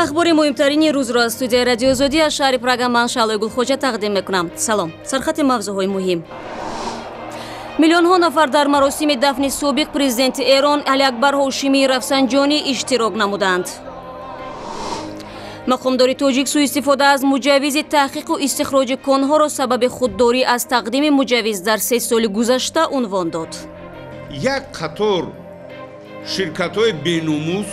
Ахбори муҳимтарини рӯзро аз студияи Радиои Озодӣ аз шаҳри Прага ман Шаълои Гулхоҷа тақдим мекунам. Салом. Сархати мавзӯъҳои муҳим. Миллионҳо нафар дар маросими дафни собиқ президенти Эрон Алиакбар Ҳошимии Рафсанҷонӣ иштирок намуданд. Мақомдори тоҷик суистифода аз муҷаввизи таҳқиқу истихроҷи конҳоро сабаби худдорӣ аз тақдими муҷаввиз дар 3 соли гузашта унвон дод. Як қатор ширкатҳои беномус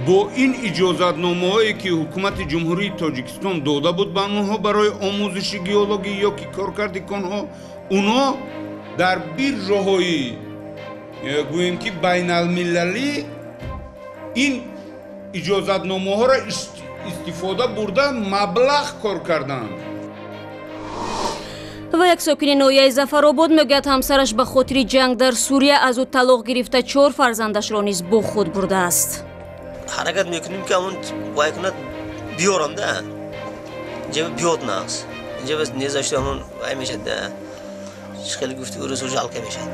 бо ин иҷозатномаҳое ки ҳукумати Ҷумҳурии Тоҷикистон дода буд ба онҳо барои омӯзиши геологӣ ё ки коркарди конҳо, онҳо дар биржаҳои гӯем ки байналмилалӣ ин иҷозатномаҳоро истифода бурда маблағ кор карданд. Ва як сокини ноҳияи Зафаробод мегӯяд, ҳамсараш ба хотири ҷанг дар Сурия аз ӯ талоқ гирифта 4 фарзандашро низ бо худ бурдааст. Ҳаракат мекунем ки ҳамон вай кунад биёрам да. Инҷа биёд нақс. Инҷа бас незашто ҳамон вай мешад да. Хеле гуфти урусу жалка мешад.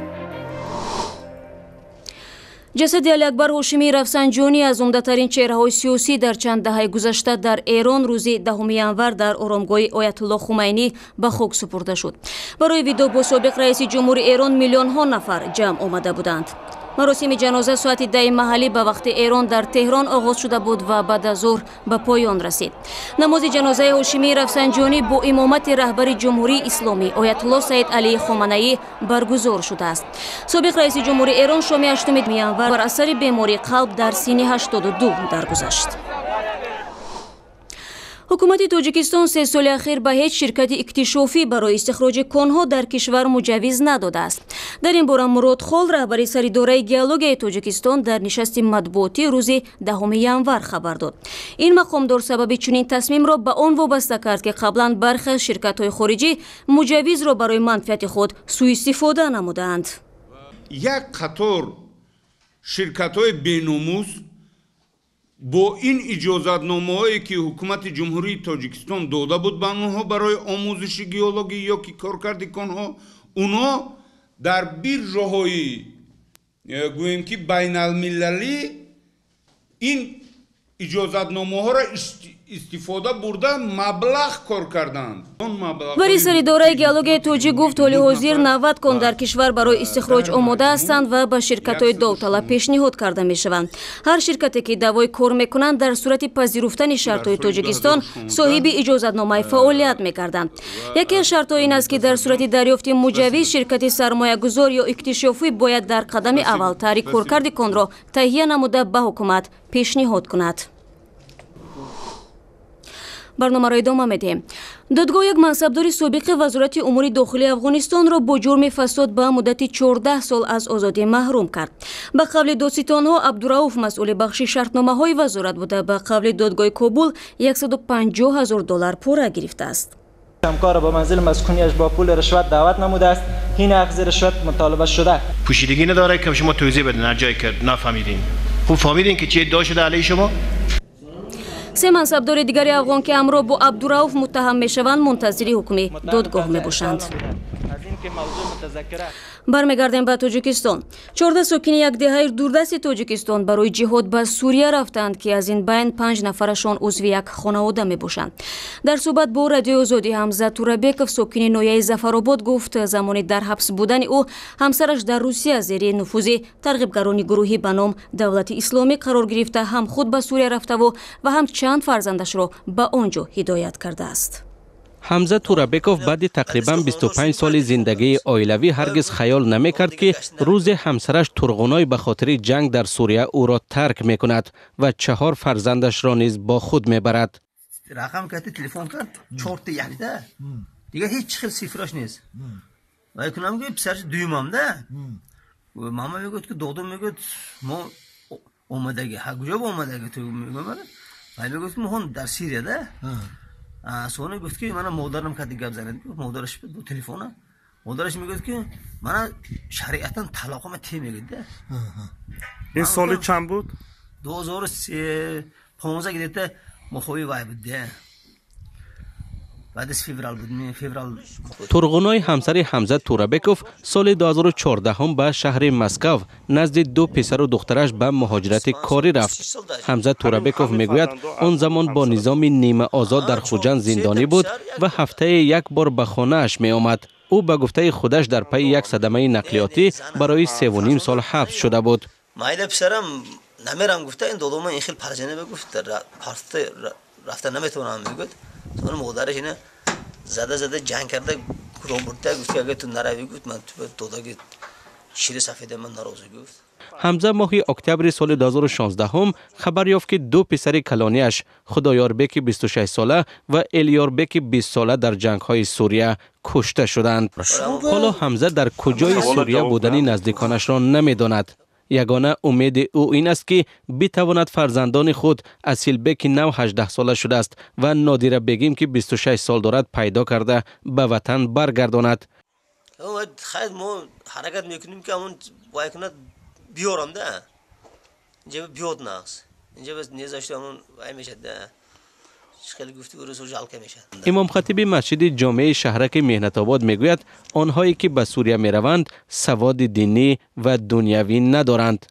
Ҷасади Алиакбар Ҳошимии Рафсанҷонӣ аз умдатарин чеҳраҳои сиёсӣ дар чанд даҳаи гузашта дар Эрон рӯзи 10 январ дар оромгоҳи Оятулло Хумайнӣ ба хок супурда шуд. Барои видоъ бо собиқ раиси ҷумҳури Эрон миллионҳо нафар ҷамъ омада буданд. Маросими ҷаноза соати 10 маҳаллӣ ба вақти Эрон дар Теҳрон оғоз шуда буд ва баъд аз зуҳр ба поён расид. Намози ҷанозаи Ҳошимии Рафсанҷонӣ бо имомати раҳбари Ҷумҳурии Исломӣ Оятулло Саид Алии Хоманаӣ баргузор шудааст. Собиқ раиси ҷумҳури Эрон шоми 8 январ бар асари бемории қалб дар синни 82 даргузашт. Ҳукумати Тоҷикистон 3 соли ахир ба ҳеҷ ширкати иктишофӣ барои истихроҷи конҳо дар кишвар муҷаввиз надодааст. Дар ин бора Мурод Хол, раҳбари саридораи геологияи Тоҷикистон, дар нишасти матбуотӣ рӯзи 10 январ хабар дод. Ин мақомдор сабаби чунин тасмимро ба он вобаста кард, ки қаблан бархе аз ширкатҳои хориҷӣ муҷаввизро барои манфиати худ суистифода намудаанд. Як қатор ширкатҳои беномус бо ин иҷозатномаҳое ки ҳукумати Ҷумҳурии Тоҷикистон дода буд ба онҳо барои омӯзиши геологӣ ё ки коркарди конҳо, онҳо дар биржаҳои гӯем ки байналмилалӣ ин иҷозатномаҳоро истифода бурда маблағ кор карданд. Бари саридораи геологияи тоҷик гуфт, ҳоли ҳозир 90 кон дар кишвар барои истихроҷ омода ҳастанд ва ба ширкатҳои довталаб пешниҳод карда мешаванд. Ҳар ширкате ки даъвои кор мекунанд, дар сурати пазируфтани шартҳои Тоҷикистон соҳиби иҷозатномаи фаъолият мекарданд. Яке аз шартҳо ин аст, ки дар сурати дарёфти муҷаввиз ширкати сармоягузор ё иктишофӣ бояд дар қадами аввал таҳри коркарди конро таҳия намуда ба ҳукумат пешниҳод кунад. Барномаро идома медиҳем. Додгоҳ як мансабдори собиқи Вазорати умури дохилии Афғонистонро бо ҷурми фасод ба муддати 14 сол аз озодӣ маҳрум кард. Ба қавли додситонҳо, Абдурауф масъули бахши шартномаҳои вазорат буда, ба қавли додгоҳи Кобул 150 000 доллар пора гирифтааст. ҳамкор ба манзил маскунияш бо пули ришват даъват намудааст. ҳин ахзи ришват мутолиба шуда. пӯшидагӣ надорад ки шумо тавзеҳ بدин ҳар ҷое ки нафаҳмидин. Хуб фаҳмидин ки чӣ иддао шуда алайҳи шумо? Се мансабдори дигари афғон, ки ҳамроҳ бо Абдурауф муттаҳам мешаванд, мунтазири ҳукми додгоҳ мебошанд. Бармегардем ба Тоҷикистон. 14 сокини як деҳаи дурдасти Тоҷикистон барои ҷиҳод ба Сурия рафтанд, ки аз ин байн 5 нафарашон узви як хонавода мебошанд. Дар суҳбат бо Радиои Озодӣ Ҳамза Турабеков, сокини ноҳияи Зафаробод, гуфт, замони дар ҳабс будани ӯ ҳамсараш дар Русия зери нуфузи тарғибгарони гурӯҳӣ ба ном Давлати Исломӣ қарор гирифта, ҳам худ ба Сурия рафтаву ва ҳам чанд фарзандашро ба он ҷо ҳидоят кардааст. Ҳамза Турабеков баъди тақрибан 25 соли зиндагии оилавӣ ҳаргиз хаёл намекард, ки рӯзе ҳамсараш Турғуной ба хотири ҷанг дар Сурия ӯро тарк мекунад ва 4 фарзандашро низ бо худ мебарад. Рақам карди, телефон кард, 4 якта. Дигар ҳеҷ хел сифраш нест. Вай кунам ки писараш дуюмамда. Мама мегӯяд ки додам, мегӯяд мо омадаги. Ҳа, куҷо омадаги ту мегӯям. Вай мегӯяд ки мо дар Сирия да. Сони гуфт ки мана модарам кади гап занад. Модараш бо телефона. Модараш мегӯяд ки мана шариатан талоқама те мегӯяд да. Ин соли чанд буд? 2015 где-то мохои вай буд да. Баъд аз феврал буд, феврал. Турғуной, ҳамсари Ҳамза Турабеков, соли 2014 ба шаҳри Москав назди ду писару духтараш ба муҳоҷирати корӣ рафт. Ҳамза Турабеков мегӯяд, он замон бо низоми нимаозод дар Хуҷанд зиндонӣ буд ва ҳафтае як бор ба хонааш меомад. Ӯ ба гуфтаи худаш дар пайи як садамаи нақлиётӣ барои 3,5 сол ҳабс шуда буд. Майда писарам намерам гуфта, ин додома ин хел парҷане гуфт, рафта наметавонам мегӯяд. Модараш ина зада зада ҷанг карда гурон бурда, гуфт, агар ту наравӣ, гуфт, ман додаги шири сафеда ман норозӣ, гуфт. Ҳамза моҳи октябри соли 2016 хабар ёфт, ки ду писари калониаш, Худоёрбеки 26сола ва Элиёрбеки 20сола, дар ҷангҳои Сурия кушта шуданд. Ҳоло Ҳамза дар куҷои Сурия будани наздиконашро намедонад. Ягона умеди ӯ ин аст, ки битавонад фарзандони худ, Асилбеки нав 18сола шудааст ва Нодира Бегим, ки 26 сол дорад, пайдо карда ба ватан баргардонад. Хайр, мо ҳаракат мекунем, ки ҳамон вай кунад, биёрам да, инҷа биёд нағз, инҷа незашто ҳамон вай мешад да, хеле гуфти урусо жалко мешад. Имомхатиби масҷиди ҷомеаи шаҳраки Меҳнатобод мегӯяд, онҳое ки ба Сурия мераванд, саводи динӣ ва дунявӣ надоранд.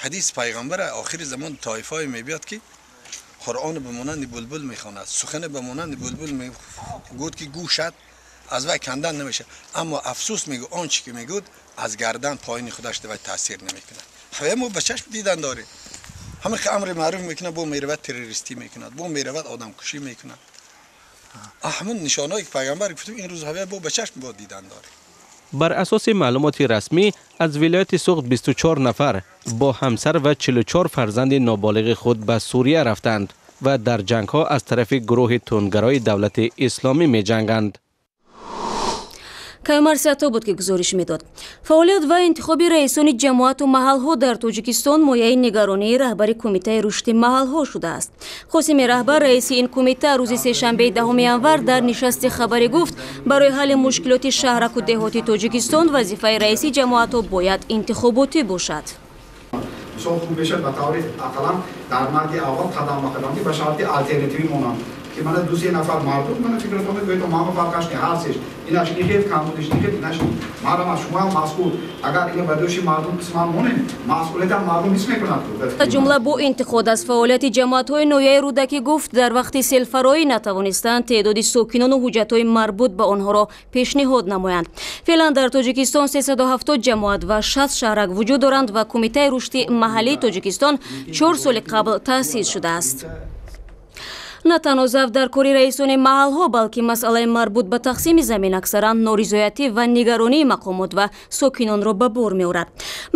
Ҳадис пайғамбар, охири замон тоифае мебиёд, ки Қуръон ба монанди булбул мехонад, сухане ба монанди булбул мегӯд, ки гӯшат аз вай кандан намешавад, аммо афсӯс, мегӯ, он чи ки мегӯд, аз гардан поини худаш вай таъсир намекунад. Ҳавая мо ба чашм дидан дорем. Ҳама ки амри маъруф мекунад, бо меравад террористӣ мекунад, бо меравад одамкушӣ мекунад. Ҳамон нишонҳое ки пайғамбар гуфтем, ин рӯз ҳавая бо ба чашм бо дидан дорем. Бар асоси маълумоти расмӣ, аз вилояти Суғд 24 нафар бо ҳамсар ва 44 фарзанди ноболиғи худ ба Сурия рафтанд ва дар ҷангҳо аз тарафи гурӯҳи тундгарои Давлати Исломӣ меҷанганд. Каюмар Сиато буд, ки гузориш медод. Фаъолият ва интихоби раисони ҷамоату маҳалҳо дар Тоҷикистон мояи нигаронии раҳбари Кумитаи рушди маҳалҳо шудааст. Қосими Раҳбар, раиси ин кумита, рӯзи сешанбеи 10 январ дар нишасти хабарӣ гуфт, барои ҳалли мушкилоти шаҳраку деҳоти Тоҷикистон вазифаи раиси ҷамоатҳо бояд интихоботӣ бошад. Мисол, хуб мешавад, ба таври ақаллан дар марди аввал қадам ба қадам, ки ба шарти алтернативӣ монанд, ки мана ду-се нафар мардум мана фикратон мегӯяд, мама фарқаш не, ҳар сеш инаш нихел камбудиш нихел, инаш марама шумо ҳам масъул, агар ина ба дӯши мардум қисман монем, масъулиятам мардум ҳис мекунад. Ҷумла бо интиқод аз фаъолияти ҷамоатҳои ноҳияи Рӯдакӣ гуфт, дар вақти селфароӣ натавонистанд теъдоди сокинону ҳуҷҷатҳои марбут ба онҳоро пешниҳод намоянд. Феълан дар Тоҷикистон 370 ҷамоат ва 60 шаҳрак вуҷуд доранд ва Кумитаи рушди маҳаллии Тоҷикистон 4 соли қабл таъсис шудааст. На танҳо заф дар кори раисони маҳалҳо, балки масъалаи марбут ба тақсими замин аксаран норизоятӣ ва нигаронии мақомот ва сокинонро ба бор меорад.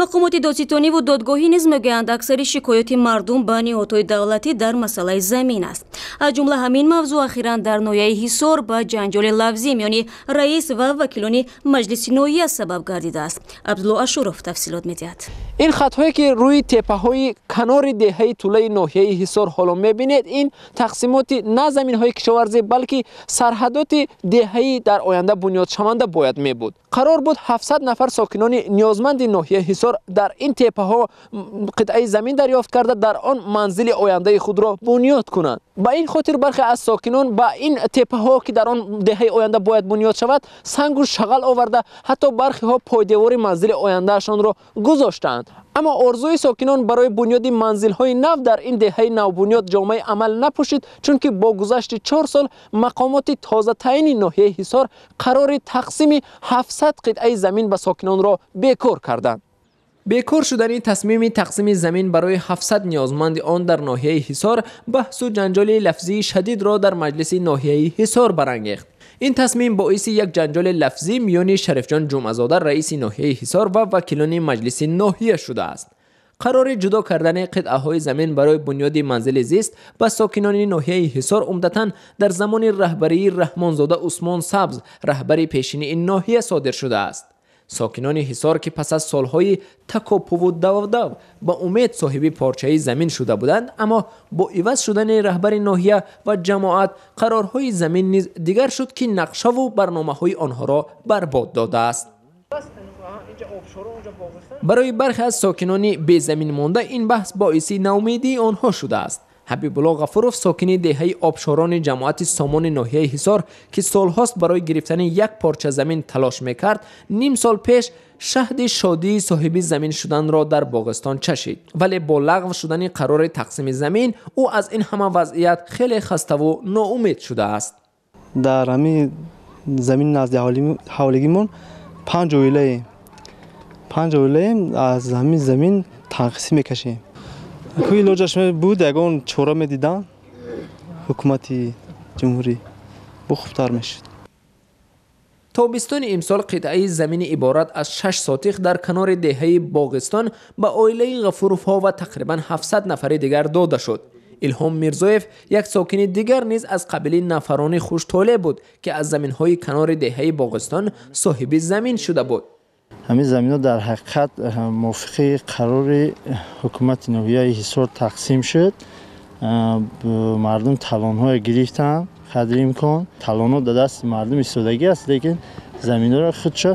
Мақомоти додситониву додгоҳӣ низ мегӯянд, аксари шикоёти мардум ба ниҳодҳои давлатӣ дар масъалаи замин аст. Аз ҷумла ҳамин мавзӯъ ахиран дар ноҳияи Ҳисор ба ҷанҷоли лафзӣ миёни раис ва вакилони маҷлиси ноҳия сабаб гардидааст. Абдулло Ашуров тафсилот медиҳад. Ин хатҳое, ки рӯи теппаҳои канори деҳаи Тулаи ноҳияи Ҳисор ҳоло мебинед, ин тақсимоти на заминҳои кишоварзӣ, балки сарҳадоти деҳаи дар оянда бунёдшаванда бояд мебуд. Қарор буд 700 нафар сокинони ниёзманди ноҳияи Ҳисор дар ин теппаҳо қитъаи замин дарёфт карда, дар он манзили ояндаи худро бунёд кунанд. Ба ин хотир бархе аз сокинон ба ин теппаҳо, ки дар он деҳаи оянда бояд бунёд шавад, сангу шағал оварда, ҳатто бархеҳо пойдевори манзили ояндаашонро гузоштаанд. Аммо орзуи сокинон барои бунёди манзилҳои нав дар ин деҳаи навбунёд ҷомаи амал напӯшид, чунки бо гузашти 4 сол мақомоти тозатаъини ноҳияи Ҳисор қарори тақсими 700 қитъаи замин ба сокинонро бекор карданд. Бекор шудани тасмими тақсими замин барои 700 ниёзманди он дар ноҳияи Ҳисор баҳсу ҷанҷоли лафзии шадидро дар маҷлиси ноҳияи Ҳисор барангехт. Ин тасмим боиси як ҷанҷоли лафзӣ миёни Шарифҷон Ҷумъазода, раиси ноҳияи Ҳисор, ва вакилони маҷлиси ноҳия шудааст. Қарори ҷудо кардани қитъаҳои замин барои бунёди манзили зист ба сокинони ноҳияи Ҳисор умдатан дар замони раҳбарии Раҳмонзода Усмон Сабз, раҳбари пешини ин ноҳия, содир шудааст. Сокинони Ҳисор, ки пас аз солҳои такопуву давдав ба умед соҳиби порчаи замин шуда буданд, аммо бо иваз шудани раҳбари ноҳия ва ҷамоат қарорҳои замин низ дигар шуд, ки нақшаву барномаҳои онҳоро барбод додааст. Барои бархе аз сокинони безамин монда ин баҳс боиси наумедии онҳо шудааст. Ҳабибулло Ғафуров, сокини деҳаи Обшорони ҷамоати Сомони ноҳияи Ҳисор, ки солҳост барои гирифтани як порча замин талош мекард, ним сол пеш шаҳди шодии соҳиби замин шуданро дар Боғистон чашид. Вале бо лағв шудани қарори тақсими замин, ӯ аз ин ҳама вазъият хеле хаставу ноумед шудааст. Дар ҳамин замин назди ҳавлигимон 5 оилаем. 5 оилаем, аз ҳамин замин танқисӣ мекашем. Ку илоҷаш буд, ягон чора медидан ҳукумати ҷумҳурӣ, бу хубтар мешуд. Тобистони имсол қитъаи замини иборат аз 6 сотих дар канори деҳаи Боғистон ба оилаи Ғафуровҳо ва тақрибан 700 нафари дигар дода шуд. Илҳом Мирзоев, як сокини дигар, низ аз қабили нафарони хуштолеъ буд, ки аз заминҳои канори деҳаи Боғистон соҳиби замин шуда буд. Ҳамин заминҳо дар ҳақиқат мувофиқи қарори ҳукумати ноҳияи Ҳисор тақсим шуд. Мардум талонҳое гирифтанд, қадри имкон. Талонҳо дар дасти мардум истодагӣ аст, лекин заминҳоро худшо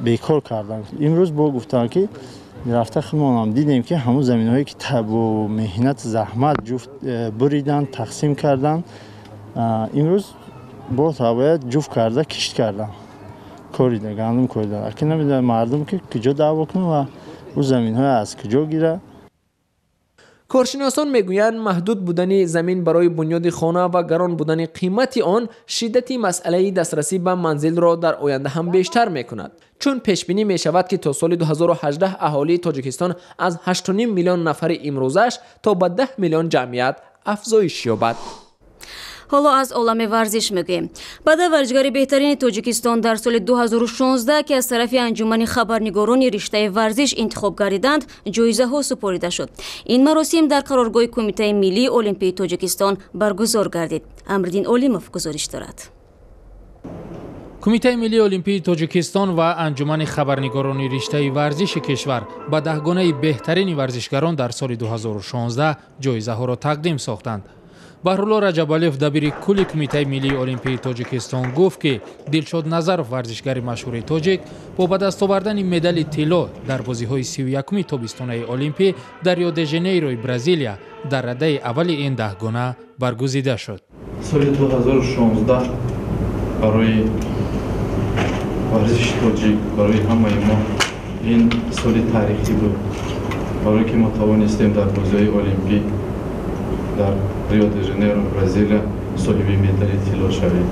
бекор карданд. Имрӯз бо гуфтанд, ки рафта худмонам дидем, ки ҳамон заминҳое ки бо меҳнат заҳмат ҷуфт буриданд, тақсим карданд, имрӯз бо бояд ҷуфт карда кишт карданд, корида, гандум корида. Акин намедонам мардум ки куҷо даъво кунад ва ӯ заминҳое аз куҷо гирад. Коршиносон мегӯянд, маҳдуд будани замин барои бунёди хона ва гарон будани қимати он шиддати масъалаи дастрасӣ ба манзилро дар оянда ҳам бештар мекунад. Чун пешбинӣ мешавад, ки то соли 2018 аҳолии Тоҷикистон аз 8,5 миллион нафари имрӯзаш то ба 10 миллион ҷамъият афзоиш ёбад. Ҳоло аз олами варзиш мегӯем. Баъда варзишгари беҳтарини Тоҷикистон дар соли 2016, ки аз тарафи анҷумани хабарнигорони риштаи варзиш интихоб гардиданд, ҷоизаҳо супорида шуд. Ин маросим дар қароргоҳи Кумитаи миллии Олимпии Тоҷикистон баргузор гардид. Амриддин Олимов гузориш дорад. Кумитаи миллии Олимпии Тоҷикистон ва анҷумани хабарнигорони риштаи варзиши кишвар ба даҳгонаи беҳтарини варзишгарон дар соли 2016 ҷоизаҳоро тақдим сохтанд. Баҳрулло Раҷабалиев, дабири кулли Кумитаи миллии Олимпии Тоҷикистон, гуфт, ки Дилшод Назаров, варзишгари машҳури тоҷик, бо ба даст овардани медали тилло дар бозиҳои 31-уми тобистонаи Олимпӣ дар Рио-де-Жанейрои Бразилия дар радаи аввали ин даҳгона баргузида шуд. Соли 2016 барои варзиши тоҷик, барои ҳамаи мо ин соли таърихӣ буд, барое ки мо тавонистем дар бозиҳои Олимпӣ дар Рио-де-Жанейро, Бразилия соҳиби медали тилло шавем.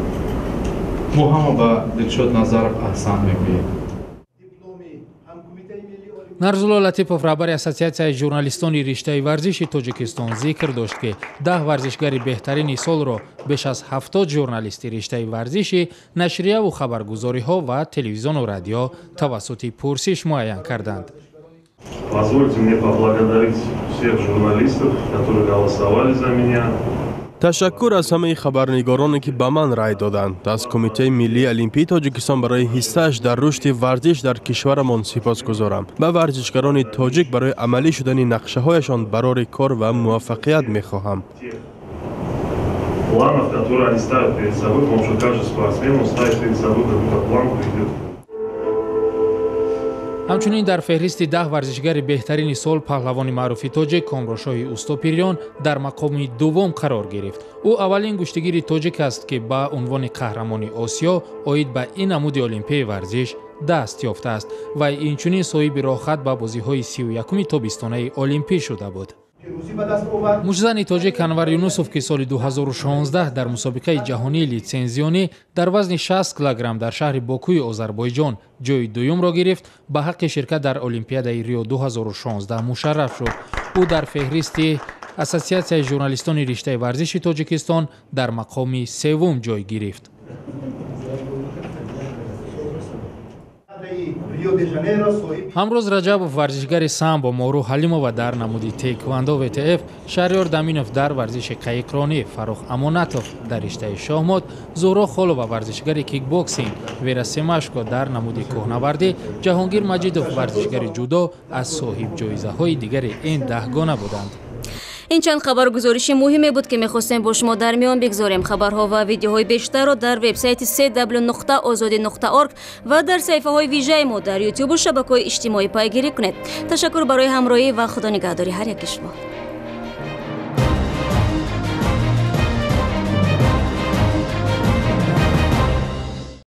Мо ҳама ба Дилшод Назаров аҳсан мегӯем. Нарзулло Латипов, раҳбари Ассотсиатсияи журналистони риштаи варзиши Тоҷикистон, зикр дошт, ки 10 варзишгари беҳтарини солро беш аз 70 журналисти риштаи варзиши нашрияву хабаргузориҳо ва телевизиону радио тавассути пурсиш муайян карданд. Позвольте мне поблагодарить всех журналистов, которые голосовали за меня. Ташаккур аз ҳамаи хабарнигороне, ки ба ман рай доданд. Аз Кумитаи миллии Олимпии Тоҷикистон барои ҳиссааш дар рушди варзиш дар кишварамон сипосгузорам. Ба варзишгарони тоҷик барои амалӣ шудани нақшаҳояшон барори кор ва муваффақият мехоҳам. Планов, которые они ставят перед собой, потому что каждый спортсмен, он ставит перед собой какую-то планку, идет. Ҳамчунин дар феҳристи 10 варзишгари беҳтарини сол паҳлавони маъруфи тоҷик Комрошоҳи Устопирён дар мақоми дуввум қарор гирифт. Ӯ аввалин гӯштигири тоҷик аст, ки ба унвони қаҳрамони Осиё оид ба ин намуди олимпияи варзиш даст ёфтааст ва инчунин соҳиби роҳхат ба бозиҳои 31-уми тобистонаи олимпӣ шуда буд. Мушзани тоҷик Анвар Юнусов, ки соли 2016 дар мусобиқаи ҷаҳонии литсензионӣ дар вазни 60 килограмм дар шаҳри Бокуи Озарбойҷон ҷои дуюмро гирифт, ба ҳаққи ширкат дар Олимпиадаи Рио 2016 мушарраф шуд. Ӯ дар феҳристи Ассотсиатсияи журналистони риштаи варзиши Тоҷикистон дар мақоми севум ҷой гирифт. Ҳамрӯз Раҷабов, варзишгари самбо Мору Ҳалимова дар намуди теквандо ВТФ, Шаҳриёр Даминов дар варзиши қаиқронӣ, Фаррух Амонатов дар риштаи шоҳмот, Зуҳро Холова варзишгари кикбоксинг, Вера Семашко дар намуди кӯҳнавардӣ, Ҷаҳонгир Маҷидов варзишгари ҷудо аз соҳиб ҷоизаҳои дигари ин даҳгона буданд. Ин чанд хабаргузориши муҳиме буд, ки мехостем бо шумо дар миён бигзорем. Хабарҳо ва видеоҳои бештарро дар вебсайти cw.ozodi.org ва дар саҳифаҳои вижаи мо дар ютубу шабакаҳои иҷтимоӣ пайгирӣ кунед. Ташаккур барои ҳамроҳӣ ва худо нигаҳдори ҳар яки шумо.